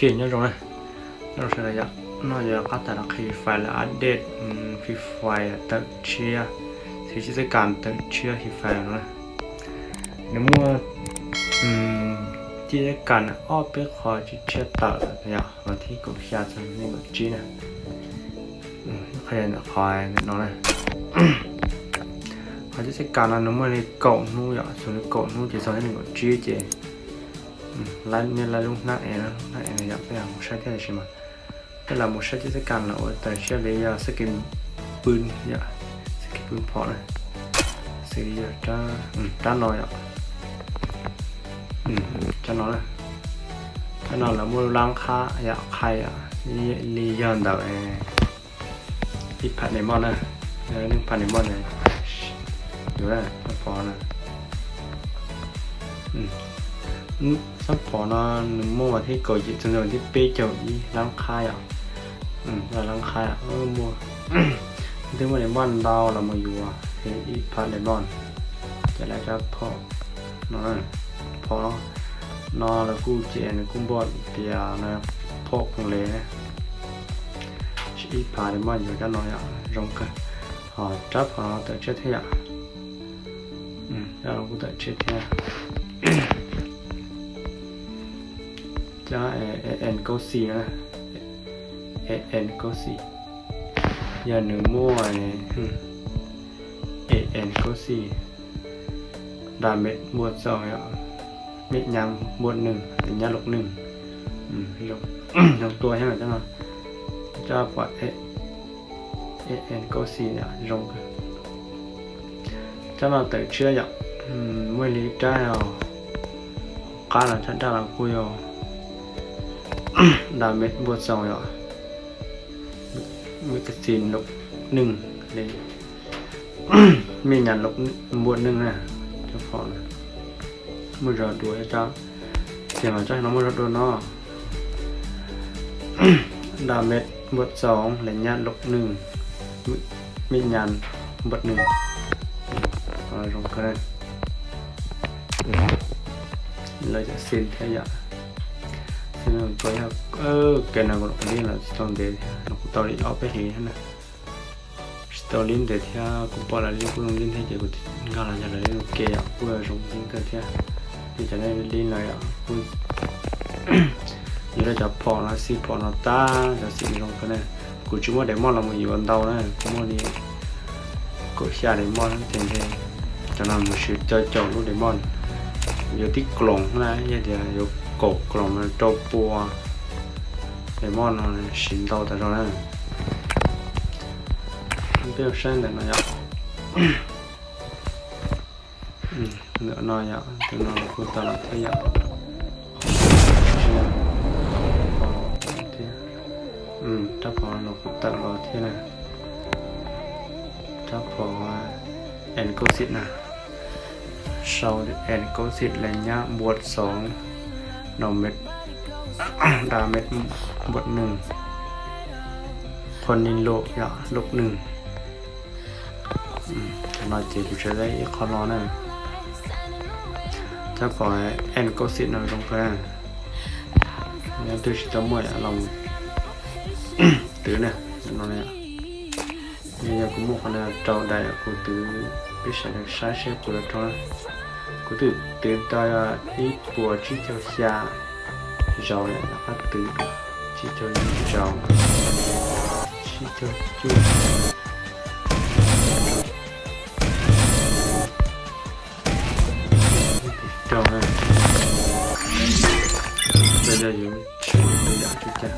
Nyob zoo na, nyob zoo sawv daws yom, no yog qab tas los Free Fire lawv update Free Fire tawm tshiab, xwv txij kas tawm tshiab Free Fire no na. Nws muaj txij txij kas ob peb qho tshiab tawm yom, vas thib kaum xya txog nees nkaum tsib na. Qhov qhov no na, qhov txij txij kas no nws muaj li kaum hnub yom, xws li kaum hnub ces txog nees nkaum tsib ces nej laib lub hnab es, lub hnab es no yom, peb mus saib thiab tiam sis mas peb los mus saib txij txij kas lawv ua tawm tshiab li yog xab kis pw yom, xab kis pw phom na, xws li yog rab no yom, rab no na, rab no lawv muaj lab qhab yom, qhai yom, li yog ntawm ib phav diamond na, yog ib phav diamond na, yus na, sab phom na, sab phom no nws muaj vas thib kaum yim txog vas thib peb caug ib lab qhab yom, lab qhab muaj, twb muaj diamond ntau los mus yuav ib phav diamond, ces lawv rab phom no, phom no lawv kuj ces nws kuj npaj tias no phom koos les na, ib phav diamond yuav rab no yom, zoo kawg. Ho rab phom no tawm tshiab thiab yom, rab no kuj tawm tshiab thiab. Cov en kaub xi na, en kaub xi, yog nws muaj en kaub xi, damage npuaj txaus, mej nyab npuaj neeg, nyab loj neeg, zoo tua thiab no, cov pom en kaub xi zoo. Rab no tawm tshiab yom, muaj li rab qab los rab daj los kuj yog damage npuaj txaus yom, mej kas xis loj neeg li, mej nyab loj npuaj neeg na, cov phom muaj zog dua, tiag mas rab no muaj zog dua no, damage npuaj txaus, nyab loj neeg, mej nyab npuaj neeg, zoo kawg. Lawv cov xis thiab yom, xis tua yog, kev no kuv los li los tsis tau ntev thiab, los kuv tau li ob peb hlis thiab na, tsis tau li ntev thiab kuv pom lawv li kuj zoo li thiab ces kuv nkag los yog lawv li ke yom, kuj zoo li kawg thiab. Li cov nej li no yom, kuj yog cov phom no, xis phom no tab cov xis zoo kawg na. Kuv tsis muaj diamond los mus yuav ntau na, kuv muaj li kaum xya diamond ces ntshe cov no mus siv caum caum lub diamond, yuav tib kloos na, yog tias yuav kaum kloos mas rau pua diamond no siv ntau tas zog na. Peb saib ntawm no yom, ntawm no yom, tus no kuj tawm los thiab yom, thiab, rab phom no kuj tawm los thiab na, rab phom en kaub xis na, sau en kaub xis li nyab npuaj txaus, no mej, damage npuaj neeg, qhov ni loj yom, loj neeg. Cov no ces kuv tseem tau ib qho no na. Rab phom en kaub xis no zoo kawg na. Yog twg tsis tau muaj los twv na, no na. Yog kuv muaj qhov no rau daim kuv twv, peb sawv daws saib seb puas tau rau. Kuv twb twv tau ib puas tsib caug xya zaus lawm, rov qab twv tsib caug yim zaus, tsib caug cuaj. Rau na, rau yog yus tsis ua yam tsis cas.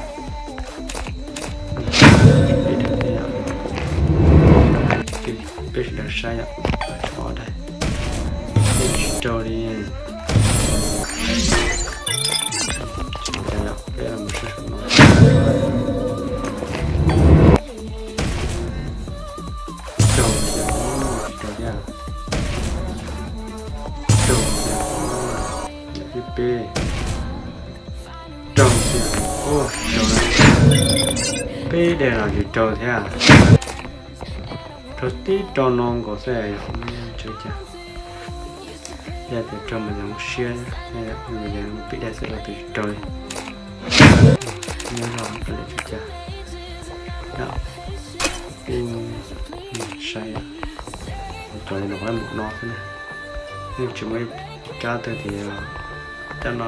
Peb sawv daws saib yom, ob daim, peb tsis rau li. Tsis cas yom, peb los saib saum no. Rau thiab, tsis rau thiab. Rau thiab, yam thib peb. Rau thiab, ua rau na. Peb daim los tsis rau thiab. Rau tib rau no nkaus xwb, tsis cas. Yog tias rau mas yog siab, yog peb daim xwb los twb tsis rau li. Nyob zoo, ua li cas, kuj saib, cov no nws muaj no xwb na, yeej tsis muaj ib tsab twg tias, cov no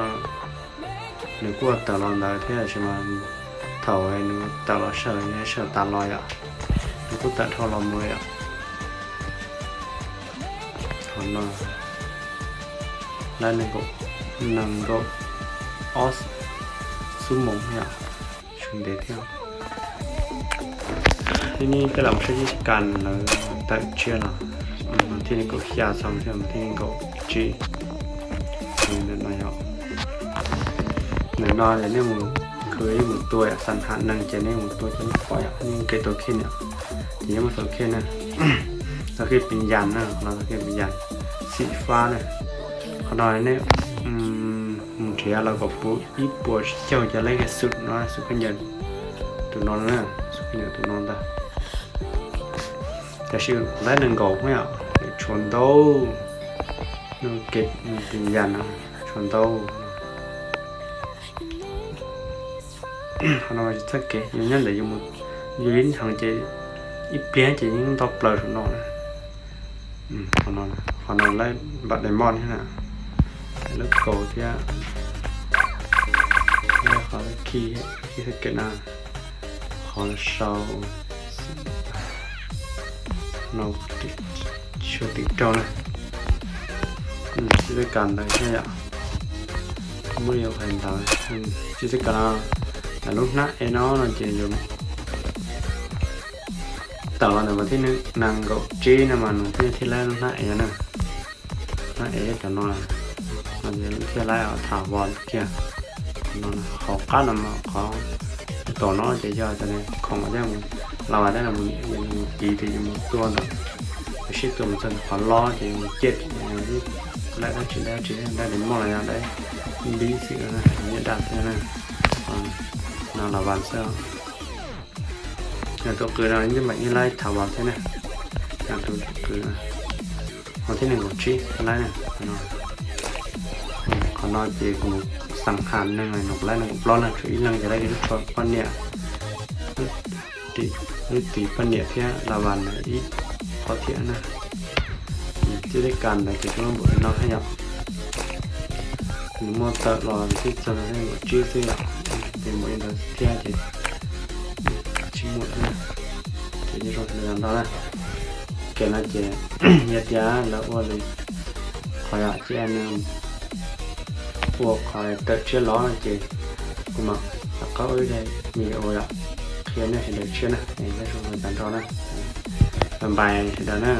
nws kuj tawm los ntawd thiab, tab sis mas thaum nws tawm los sawm, sawm tas los yom, nws kuj tawm dhau los mus yom. Qhov no lab nees nkaum, nees nkaum ob xuab moos yom, tshuav ntev thiab. Tib neeg peb los mus saib tib kas lawv tawm tsiab los, thib nees nkaum xya txog thib nees nkaum tsib, ntawm no yog, ntawm no ces nej mus, khwv ib mus tua yom, xas ham neeg ces nej mus tua cov lub pom yom, nej kev tua kheej yom, ces yeej muaj tau kheej na. Tau kheej pes yas na, qhov no tau kheej pes yas, xim fab na. Qhov no nej mus nrhiav los kom puv ib puas tsib caug cov leej xum no, xum kheej ncaws tus no na, xum kheej ncaws tus no ntag. Tab sis lab nees nkaum yom, tshuav ntau, kev pes yas no tshuav ntau. Qhov no tsis txawj kev, yus nyob ntawm yus, yus li ntheev ces ib pliag ces yeej nto plaws saum no. Qhov no lab npam diamond thiab na, lab kaus thiab, qhov khi, khi txoj kev na, qhov sau no, tshuav tim raug na. Tib txoj kas ntawd thiab yom, muaj li hais ntawd, tib txoj kas no, lub hnab ev no no ces yus tawm los ntawm vas thib nees nkaum tsib no mas nws thiaj, thiaj lab lub hnab ev na. Hnab ev cov no, no ces thiaj lab tham vos kiag. No qhov qab no mas qhov tom no ces yog cov khoom thiab, los vas thiab no mus, mus tiv ces yus mus tua ntawm, yus sib tua mus txog qhov lob ces yus mus ciaj, lab dab tsi dab tsi, dab diamond los yog dab npib xwb, nyiaj daj xwb na. No los vas xwb. Yog tus qws no nws mam ib lab tham vos thiab na. Yog tus qws no, no thiab nees nkaum tsib lab na. Qhov no ces kuv xas ham neeg nees nkaum plaub leeg, tshuav ib leeg ces lab kiag lub tsho poj niam, lub tis poj niam thiab las vas ntawd ib qho thiab na. Tib txoj kas ntawd ces tsuas muaj npaum li no thiab yom. Nws muaj tawm los twb txog nees nkaum tsib xwb yom, ces muaj li ntawd thiab ces tsis muaj lawm na. Ces nyob zoo sawv daws ntau na. Kev no ces yog tias lawv ua li qhov yom, cia nws ua qhov tawm tsiab los no ces kuv mam rov qab ua ib daim video yom, qhia nej sawv daws tshiab na. Nyob zoo sawv daws ntau na. Bye bye sawv daws na.